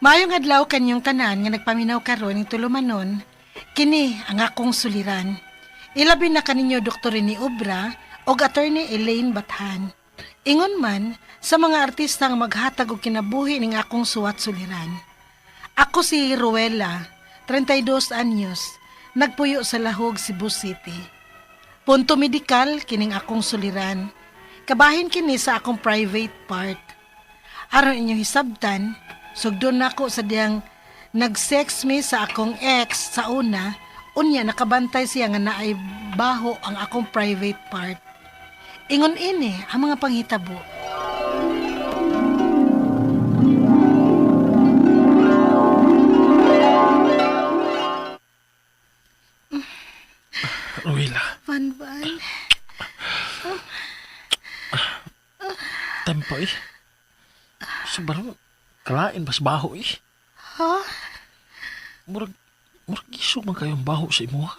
Maayong adlaw kanyong tanan nga nagpaminaw karon ning tulumanon, kini ang akong suliran. Ilabi na kaninyo Dr. Rene Obra og Attorney Elaine Bathan. Ingon man sa mga artista nga maghatag og kinabuhi ning akong suwat suliran. Ako si Ruela, 32 anyos, nagpuyo sa Lahog, Cebu City. Punto medikal kining akong suliran. Kabahin kini sa akong private part. Aron inyong hisabtan, sugdon nako sa diyang nag-sex me sa akong ex sa una, unya nakabantay siya nga naay baho ang akong private part. Ingon ini ang mga panghitabo. Ruela, Van Van, tempo eh. Sa barong, kalain bas baho eh. Ha? Murag isog man kayong baho sa imuha.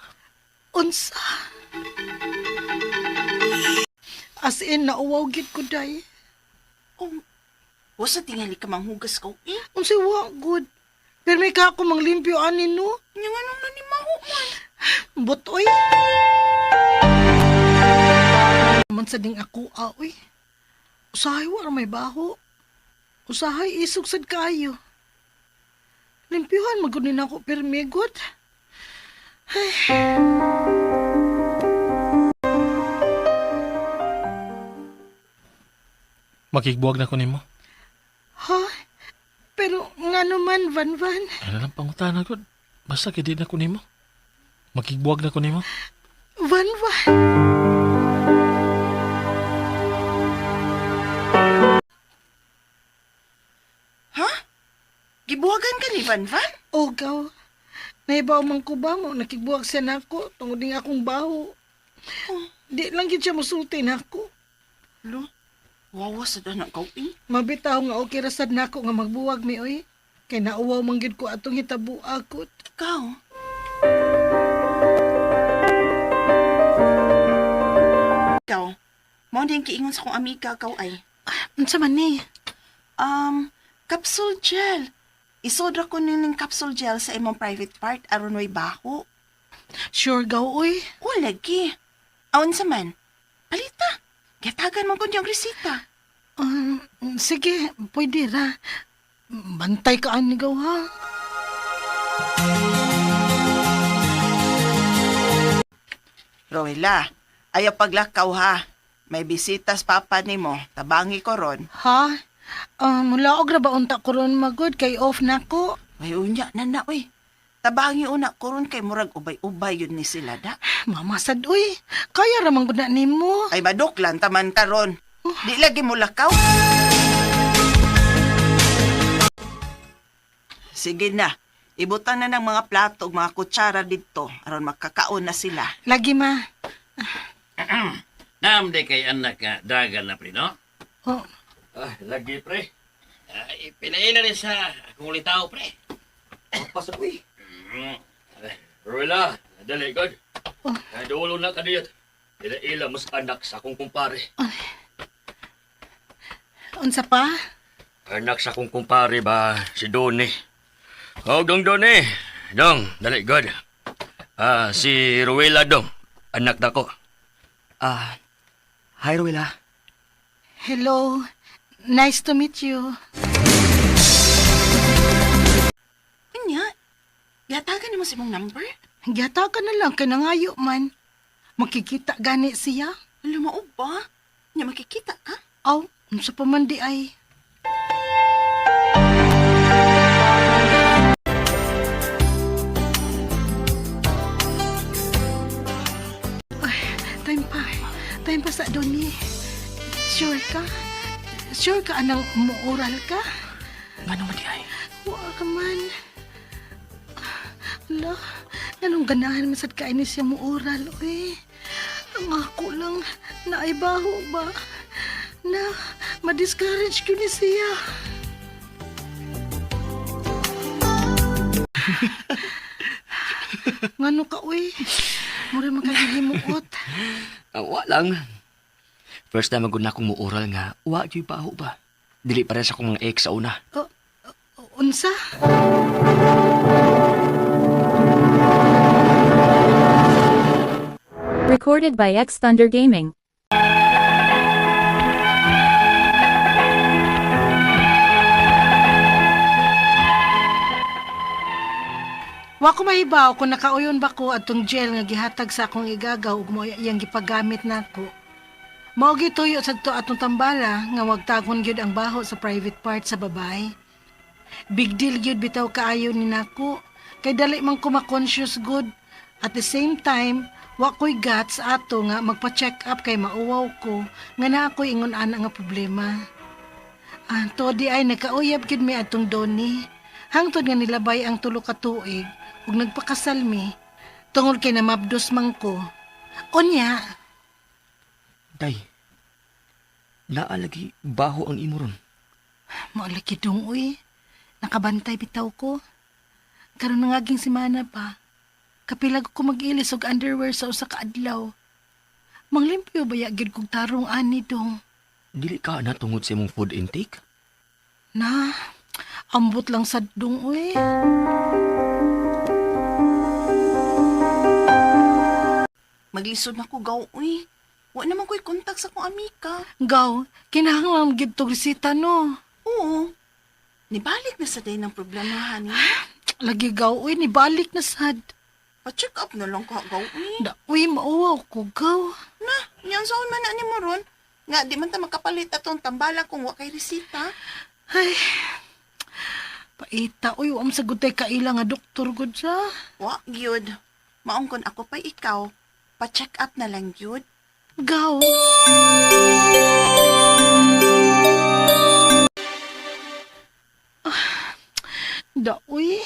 Unsa? As in, nauwaw gid ko day. Oh, wasa tingali ka manghugas ka, eh. Unsa wa good. Pero may ka ako manglimpyo ani no. Nya nga nung nanimaho man. Butoy. Man sa ding ako oy. Usahay wa ra may baho. Usahay isog sad kaayo. Limpyuhan magud ni nako pirmi gud. Makigbuwag na ko nimo. Ha? Pero nga naman, Van Van. Ano lang pangutana gud. Basta kay di na ko nimo. Makigbuwag na ko nimo. Van Van. Ha? Gibuhagan ka ni Van Van? O gaw. Naibaw man ko ba mo, nakigbuwag siya nako tungod ning akong baho. Di lang gid siya musulti nako. Lo, wawa sa anak ka, eh. Mabitaw nga okay ra sad nako nga magbuwag mi oy. Kay nauwaw man gid ko atong hitabo akot. Ikaw. Ikaw, mao din kiingon sa kong amiga kaw ay. Unsa man ni? Capsule gel. Isodra ko ning capsule gel sa imong private part aron way baho. Sure gaw oy. O lagi. Aon sa man. Palita. Gatagan mo kun yung resita. Sige, pwede ra. Bantay ka ani gaw ha. Rowela, ayaw paglakaw ha. May bisitas papa nimo. Tabangi ko ron. Ha? Mulaog ra ba unta ko ron magod kay off nako. May unya na na, uy. Tabangi una ko ron kay murag ubay-ubay yun ni sila da. Mama sad uy. Kaya ra man gud na nimo. Ay maduklan taman ka ron. Di lagi mo lakaw. Sige na. Ibutan na ng mga plato ug mga kutsara didto aron makakaon na sila. Lagi ma. Naam di kay anak nga dagan na pre, no? Oh, Ah, lagi pre. Pinaila rin sa akong litaw, pre. Pasok uy. Ruela, dali god. Oh. Ay dulo na kadiyot. Ila-ila mas anak sa akong kumpare. unsa pa? Anak sa akong kumpare ba, si Donnie. Oh, dong Donnie. Dong, dali god. Ah, si Ruela dong. Anak nako. Ah, hi Rowella. Hello. Nice to meet you. Unya, gatagan nimo sa imong number? Gihatagan ka na lang kay nangayo man. Makikita gani siya. Lumao ba? Nya makikita ka? Aw, unsa pa man di ay. Ay, time pa. Time pa sa Donnie. Sure ka? Sure ka anang muural ka? Ngano man di ay? Wa ka man. Ala, anong ganahan man sad kain ni siya muural, uy. Ang ako lang, naibaho ba? Na, ma-discourage ko ni siya. Ngano ka, uy? Mura magkakahimuot. Ah, wa lang. First time magud na akong muural nga, wa gyud baho ba. Dili pare sa akong mga ex sa una. Unsa? Recorded by X Thunder Gaming. Wa ko mahibaw kung nakauyon ba ko atong gel nga gihatag sa akong igagaw ug mao iyang gipagamit nako. Mao gituyo sadto atong tambala nga wag tagon gyud ang baho sa private part sa babae. Big deal gyud bitaw kaayo ni nako kay dali man ko ma-conscious good. At the same time, wa ko'y guts ato nga magpa-check up kay mauwaw ko nga naa ko'y ingon ana nga problema. Ah, to di ay nagkauyab gyud mi atong Donnie. Hangtod nga nilabay ang tulo ka tuig ug nagpakasal mi tungod kay namabdos man ko. Unya, Day, naalagi baho ang imo ron. mao lagi dong uy. Nakabantay bitaw ko. Karon nangaging semana pa. Kapilag ko mag-ilis og underwear sa usa ka adlaw. Manglimpyo ba ya gyud kog tarong ani dong? Dili ka na tungod sa imong food intake? Na, ambot lang sa dong uy. Maglisod na ko gaw uy. Wa naman ko'y kontak sa akong amika. Gaw, kinahanglan gyud tog resita no. Oo. Nibalik na sa day ng problema, honey. Lagi gaw uy, nibalik na sad. Pa-check up na lang ka gaw uy. Da, uy, mauwaw ko gaw. Na, yan saan man na ni mo ron. Nga, di man ta makapalit atong tambala kung wa kay resita. Ay, paita, uy, wam sa gutay kaila nga doktor gud sa. Wa, gyud. Maong kon ako pa ikaw. Pa-check up na lang gyud. Gaw. Ah, Da, uy.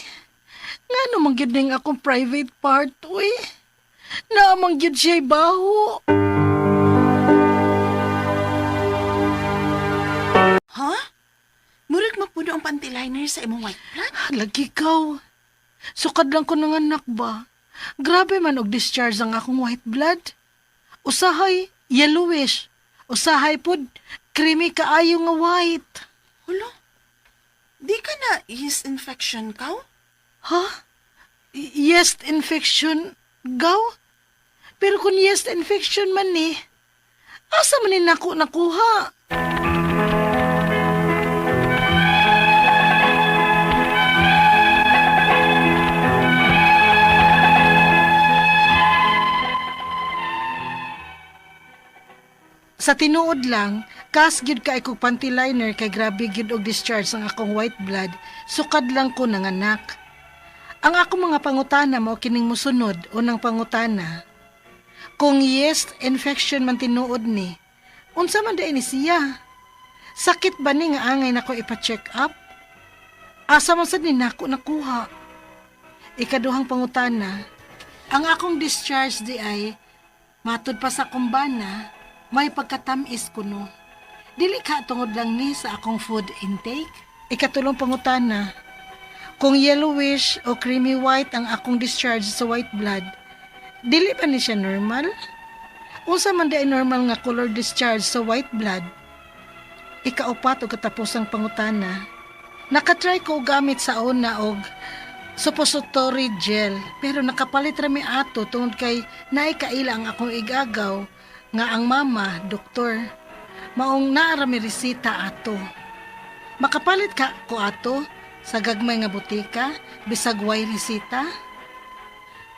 Nga naman gyud ning akong private part, uy. Naamang gyud siya'y baho. Ha? Murag mapuno ang panty liner sa imong white plant. Lagi kaw. Sukad lang ko ng anak ba? Grabe man og discharge ang akong white blood. Usahay, yellowish. Usahay pod, creamy kaayo nga white. Hulo. Di ka na yeast infection kaw? Ha? Yeast infection, gaw? Pero kung yeast infection man ni, asa man ni nako nakuha? Sa tinuod lang, kas gyud kay kog panty liner kay grabe gyud og discharge ang akong white blood, sukad lang ko nanganak. Ang akong mga pangutana mo kining musunod unang pangutana. Kung yeast infection man tinuod ni, unsa man diay ni siya? Sakit ba ni nga angay nako ipa-check up? Asa man sad ni nako nakuha? Ikaduhang pangutana, ang akong discharge di ay matud pa sa kumbana, may pagkatamis kuno. Dili ka tungod lang ni sa akong food intake. Ikatulong pangutana, kung yellowish o creamy white ang akong discharge sa white blood, dili ba ni siya normal? Unsa man di normal nga color discharge sa white blood? Ikaupat o katapusang pangutana, nakatry ko og gamit sa una og suppository gel pero nakapalit ra mi ato tungod kay naay kaila ang akong igagaw nga ang mama doktor maong naa ra mi resita ato. Makapalit ka ko ato sa gagmay nga butika bisag way resita.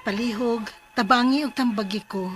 Palihog, tabangi og tambagi ko.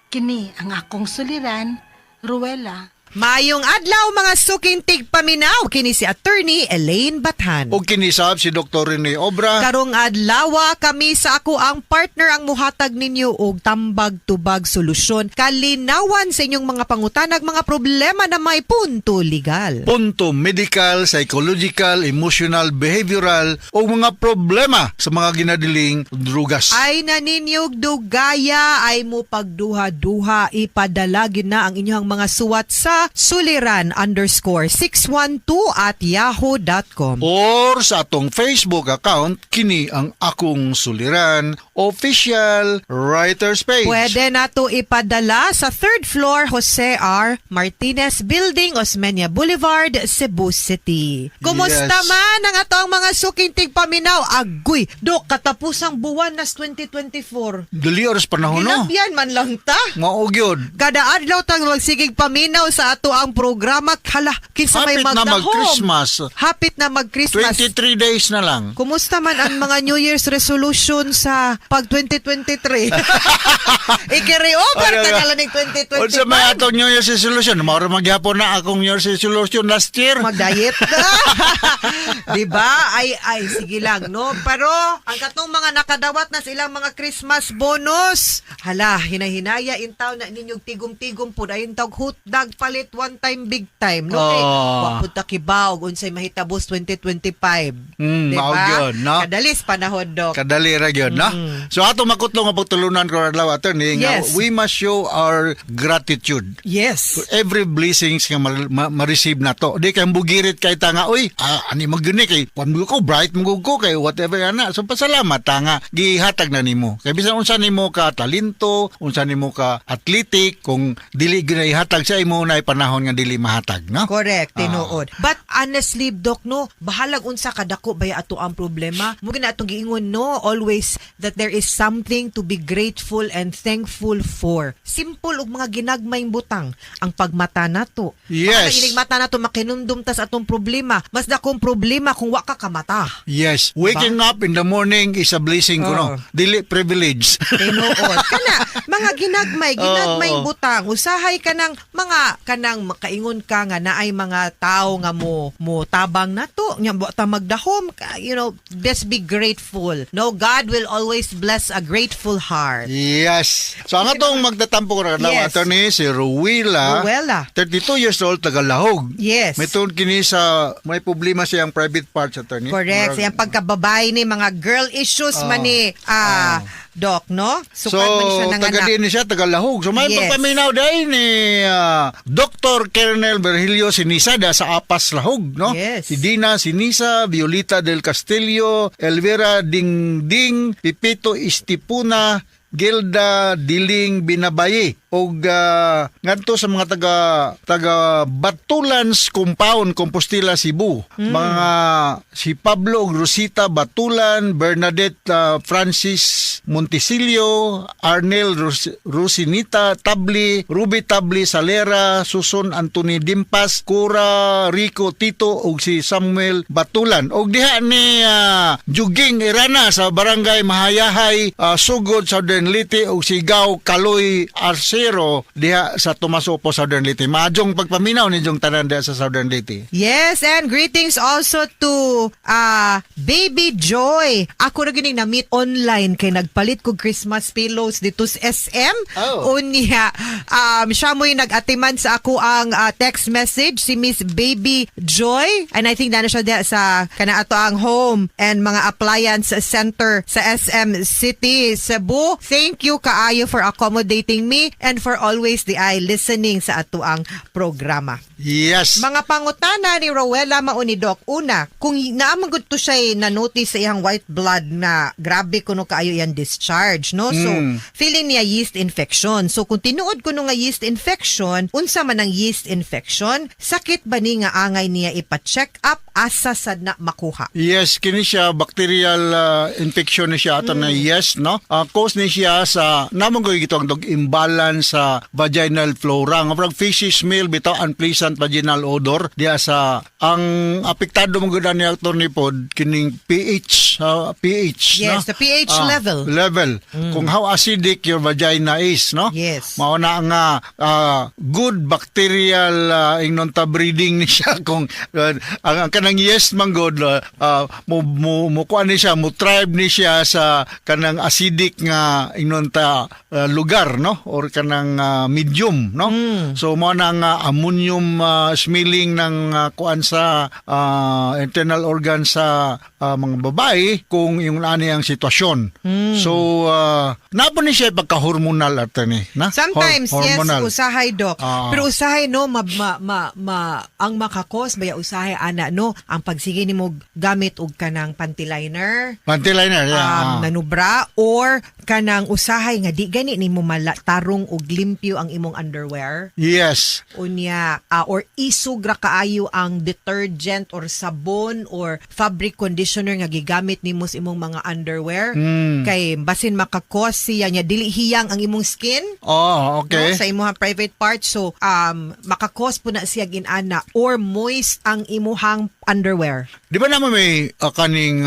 Kini ang akong suliran, Ruela. Mayong adlaw mga suking tigpaminaw kini si Attorney Elaine Bathan. Og kinisab si Dr. Rene Obra. Karong adlaw kami sa ako ang partner ang muhatag ninyo og tambag tubag solusyon kalinawan sa inyong mga pangutanag mga problema na may punto legal. Punto medical, psychological, emotional, behavioral o mga problema sa mga ginadiling drugas. Ay na ninyog dugaya ay mo pagduha-duha ipadala gyud na ang inyong mga suwat sa sa suliran_612@yahoo.com. Or sa atong Facebook account, kini ang Akong Suliran Official Writers Page. Pwede nato ipadala sa third floor, Jose R. Martinez Building, Osmeña Boulevard, Cebu City. Kumusta man ang atong mga suking tigpaminaw? Agoy, dok, katapusang buwan nas 2024. Dali oras panahon, no? Ginabyan man lang ta. Mao gyud. Kada adlaw tang magsigig paminaw sa ato ang programa. Hala, kinsa may Hapit na magdahom. mag-Christmas. Hapit na mag-Christmas. 23 days na lang. Kumusta man ang mga New Year's resolution sa pag 2023? I-carry over Ano ka nga? na lang ng 2025. Unsa may atong New Year's resolution? Mao ra magyapon na akong New Year's resolution last year. Mag-diet ka. 'Di ba? Ay ay sige lang, no? Pero ang katong mga nakadawat na silang mga Christmas bonus. Hala, hinahinaya in town na ninyog tigom-tigom pud ayon tawg hotdog palit one time big time, no? Kay Oh. wa pud ta kibaw unsay mahitabos 2025. 'Di Mao ba? gyud, no? Kadalis panahon, dok. Kadali ra gyud, no? So ato makutlong nga pagtulunan ko adlaw, attorney, nga we must show our gratitude for every blessings nga ma-receive na to. Di kay bugirit kay ta nga, uy, ani maguni kay kwan mo ko, bright mo ko kay whatever ana. So pasalamat ta nga gihatag na nimo. Kay bisan unsa nimo ka talento, unsa nimo ka athletic, kung dili gyud na ihatag sa imo na panahon nga dili mahatag, no? Correct, tinuod. But honestly, Doc, no, bahalag unsa kadako ba ato ang problema? Mo gina atong giingon, no, always that there is something to be grateful and thankful for. Simple og mga ginagmayng butang ang pagmata nato. Baka inig mata nato makinumdum tas atong problema. Mas dakong problema kung wa ka kamata. Yes. Waking up in the morning is a blessing kuno. Oo. Dili privilege. Tinuod. Kana mga ginagmay, ginagmay butang. Usahay ka ng mga kanang makaingon ka nga naay mga tao nga mo mo tabang nato, nya wa ta magdahom, just be grateful. No, God will always bless a grateful heart. Yes. So ang atong magtatampo ko adlaw, attorney, si Ruwila. Ruwela. 32 years old, taga Lahog. Yes. May tungod kini sa may problema siyang private parts, attorney. Correct. Siyang pagkababae ni mga girl issues man ni Doc, no? So, Sukad man siya taga nanganak. din siya, taga Lahog. So, may pagpaminaw dahil ni Dr. Colonel Virgilio Sinisa da sa Apas Lahog, no? Yes. Si Dina Sinisa, Violita del Castillo, Elvira Dingding, Pipito Istipuna, Gilda Diling Binabayi og ngadto sa mga taga taga Batulans Compound, Compostela, Cebu. Mga si Pablo ug Rosita Batulan, Bernadette Francis Montesilio, Arnel Rosinita Tabli, Ruby Tabli Salera, Suson Anthony Dimpas, Cora Rico Tito ug si Samuel Batulan. Og diha ni Juging Irana sa Barangay Mahayahay, Sugod, Southern Leyte ug si Gaw Kaloy Arcero diha sa Tomas Opo, Southern Leyte. Maadjong pagpaminaw ninyong tanan diha sa Southern Leyte. Yes, and greetings also to Baby Joy. Ako ra gining na-meet online kay nagpalit ko Christmas pillows dito sa SM. Oh. Unya, siya mo'y nag-atiman sa ako ang text message si Miss Baby Joy. And I think na siya diha sa kana ato ang home and mga appliance center sa SM City, Cebu. Thank you kaayo for accommodating me and for always the eye listening sa ato ang programa. Yes. Mga pangutana ni Rowella Maunidok. Una, kung naamagod to siya na-notice sa iyang white blood na grabe kuno kaayo iyang discharge, no? So, feeling niya yeast infection. So, kung tinuod kuno nga yeast infection, unsa man ang yeast infection, sakit ba ni nga angay niya ipa-check up, asa sad na makuha? Yes, kini siya bacterial infection ni siya ato na yes, no? Cause ni siya sa namong ko gitawag dog imbalance sa vaginal flora. Nga parang fishy smell bitaw, unpleasant vaginal odor diya sa ang apektado mo gud ani aktor ni pod kining pH, pH, Yes, no? the pH level. Level. Kung how acidic your vagina is, no? Yes. Mao na nga good bacterial ingnon ta breeding ni siya kung ang kanang yes man good mo mo mo kuan ni siya, mo thrive ni siya sa kanang acidic nga ingnon ta lugar, no, or kanang kanang medium, no? So mo na nga ammonium smelling ng kuan sa internal organ sa mga babae kung yung ani ang sitwasyon. So napo ni siya pagka-hormonal, attorney, na? Sometimes, yes, hormonal. Usahay, Doc. Ah. Pero usahay, no, ma, ma, ma, ang makakos, baya usahay, ana, no, ang pagsige nimo gamit og kanang panty liner, Panty liner, yeah. Nanubra, or kanang usahay nga di gani nimo tarong og limpyo ang imong underwear. Unya, or isog ra kaayo ang detergent or sabon or fabric conditioner nga gigamit nimo sa imong mga underwear kay basin makakos siya nya dili hiyang ang imong skin, no, sa imuhang private part. So makakos po na siya ginana or moist ang imuhang underwear. Di ba naman may kaning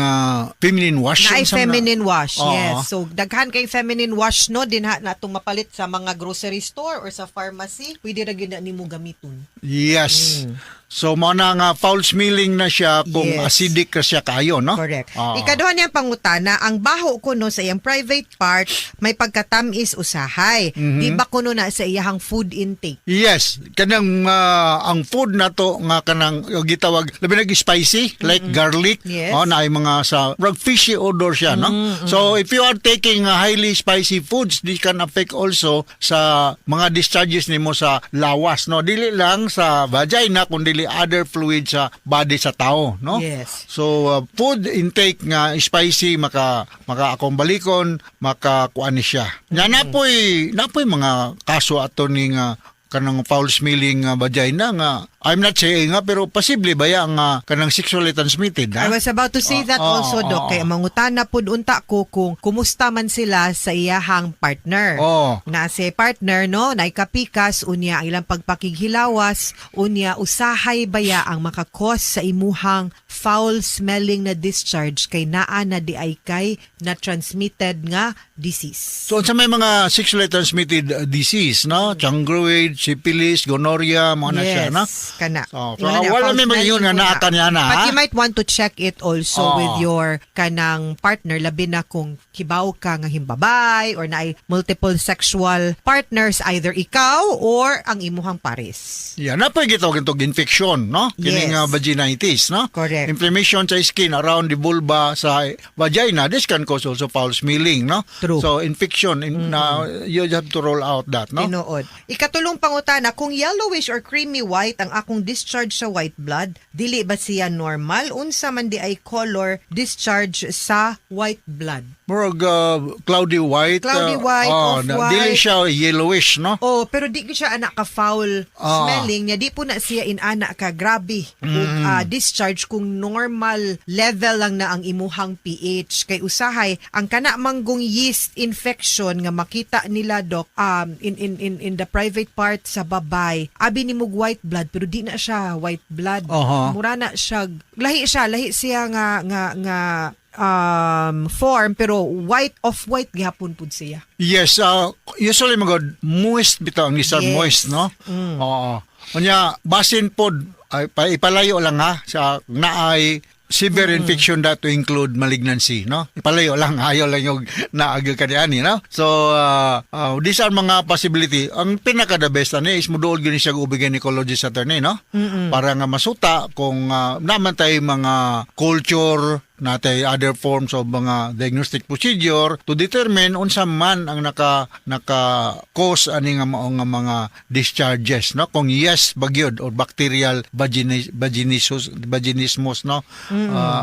feminine wash? Na ay Unsa man na? feminine wash, yes. So daghan kay feminine wash, no, dinha na atong mapalit sa mga grocery store or sa pharmacy, pwede ra gyud na nimo gamiton. Yes. So mo na nga foul smelling na siya kung acidic ka siya kayo, no? Correct. Ikaduha niyang pangutana, ang baho kuno sa iyang private part may pagkatamis usahay. Di ba kuno na sa iyang food intake? Yes, kanang ang food nato nga kanang yung gitawag labi nag spicy like garlic, oh, na ay mga sa rag fishy odor siya, no? So if you are taking highly spicy foods, this can affect also sa mga discharges nimo sa lawas, no? Dili lang sa vagina kundi other fluids sa body sa tao, no? Yes. So food intake nga spicy maka maka akong balikon maka kuan ni siya. Nga napoy mga kaso ato ni nga kanang foul smelling vagina nga I'm not saying nga pero posible ba ya nga kanang sexually transmitted, ha? I was about to say that also, Doc. Kay mangutana pud unta ko kung kumusta man sila sa iyahang partner. Na si partner, no, naikapikas, unya ang ilang pagpakighilawas, unya usahay baya ang makakos sa imuhang foul smelling na discharge kay naa na di ay kay na transmitted nga disease. So unsa may mga sexually transmitted disease, no? Chancroid, syphilis, gonorrhea, mga na siya, no? Kana. So, Ingon na, wala foul may mga smelling yun nga po na. naa ka niya na, But ha? you might want to check it also with your kanang partner, labi na kung kibaw ka nga himbabay or naay multiple sexual partners, either ikaw or ang imuhang pares. Yeah, napoy gitawag itong infection, no? Kining vaginitis, no? Correct. Inflammation sa skin around the vulva sa vagina, this can cause also foul smelling, no? True. So infection in, na you have to roll out that, no? Tinuod. Ikatulong pangutana, kung yellowish or creamy white ang akong discharge sa white blood, dili ba siya normal? Unsa man di ay color discharge sa white blood? Murag cloudy white. Cloudy white, off-white. Dili siya yellowish, no? Oh, pero di ko siya anak ka foul smelling niya. Di po na siya inana ka grabe. Ug, discharge kung normal level lang na ang imuhang pH. Kay usahay ang kana manggong yeast infection nga makita nila, Doc, in the private part sa babay. Abi ni mog white blood pero di na siya white blood. Mura na siya, lahi siya, lahi siya nga nga nga form pero white off white gihapon pud siya. Yes, usually magod moist bitaw ang isa, moist, no? Oo. Unya basin pod ay, ipalayo lang ha sa naay severe infection that to include malignancy, no? Ipalayo lang, ayaw lang yung naagil ka niani, no? So, these are mga possibility. Ang pinaka the best ani is muduol gyud ni siya og gynecologist, attorney, no? Para nga masuta kung naman tay mga culture natay other forms of mga diagnostic procedure to determine unsa man ang naka naka cause ani nga mao nga mga discharges, no? Kung yes bagyod or bacterial vaginismus, no?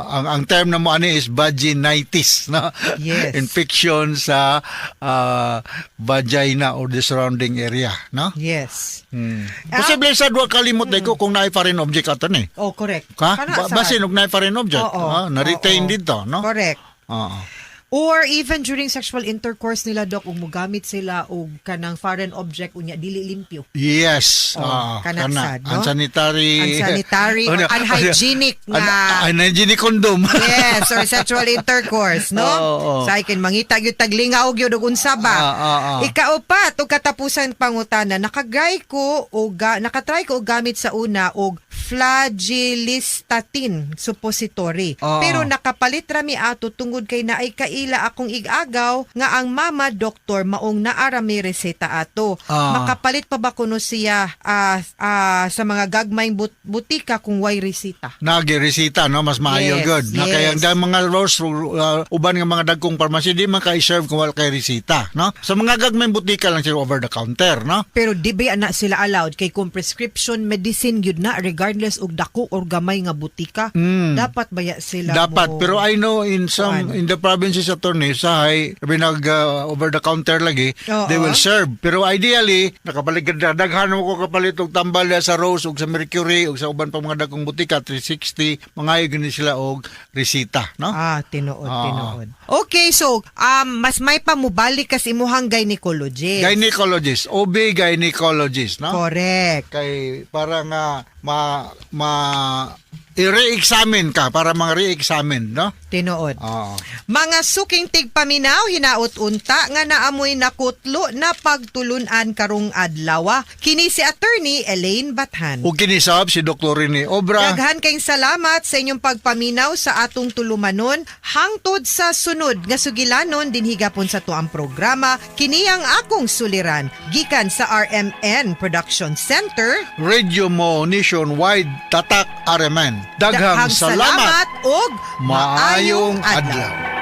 Ang term na mo ani is vaginitis, no? Infection sa vagina or the surrounding area, no? Yes. Posible sa duwa kalimot ko kung naay foreign object ato ni. Oh, correct. Ka? Kana Basin og naay foreign object, na-retain dito, no? Correct. Or even during sexual intercourse nila, Doc, ug mugamit sila og kanang foreign object unya dili limpyo. Yes. Oh, kana kana. sad, no? Unsanitary. Unsanitary or Ano, unhygienic nga unhygienic condom. Yes, or sexual intercourse, no? Oo. Sa akin mangita gyud taglingaw gyud og unsa ba. Ikaupat ug katapusan pangutana, nakagay ko og nakatry ko og gamit sa una og flagilistatin suppository. Pero nakapalit ra mi ato tungod kay naay ila akong igagaw nga ang mama doktor maong naara may reseta ato. Makapalit pa ba kuno siya sa mga gagmayng butika kung way reseta? Nagi-resita, no? Mas maayo Yes, good. Na kaya ang mga rose, uban nga mga dagkong pharmacy, di man ka-serve kung wala kay resita, no? Sa mga gagmayng butika lang sila over the counter, no? Pero di ba na sila allowed kay kung prescription medicine gyud na regardless og dako or gamay nga butika, dapat baya sila Dapat, mo pero I know in some Kuan. in the provinces, attorney, sahay nag over the counter lagi, they will serve. Pero ideally, nakapalit daghan mo ko kapalit og tambal sa Rose ug sa Mercury ug sa uban pa mga dagkong butika 360, mangayo gini sila og resita, no? Ah, tinuod, tinuod. Okay, so mas may pa mubalik kas imuhang gynecologist. Gynecologist, OB gynecologist, no? Correct. Kay para nga ma ma i-re-examine ka para mga re-examine, no? Tinuod. Oo. Mga suking tigpaminaw, hinaot unta nga naamoy nakutlo na pagtulunan karong adlaw. Kini si Attorney Elaine Bathan. Ug kinisab si Dr. Rene Obra. Daghan kayong salamat sa inyong pagpaminaw sa atong tulumanon hangtod sa sunod nga sugilanon dinhi gapon sa tuang programa kini ang akong suliran gikan sa RMN Production Center. Radio Mo Nationwide, Tatak RMN. Daghang salamat. Salamat ug Maayong adlaw.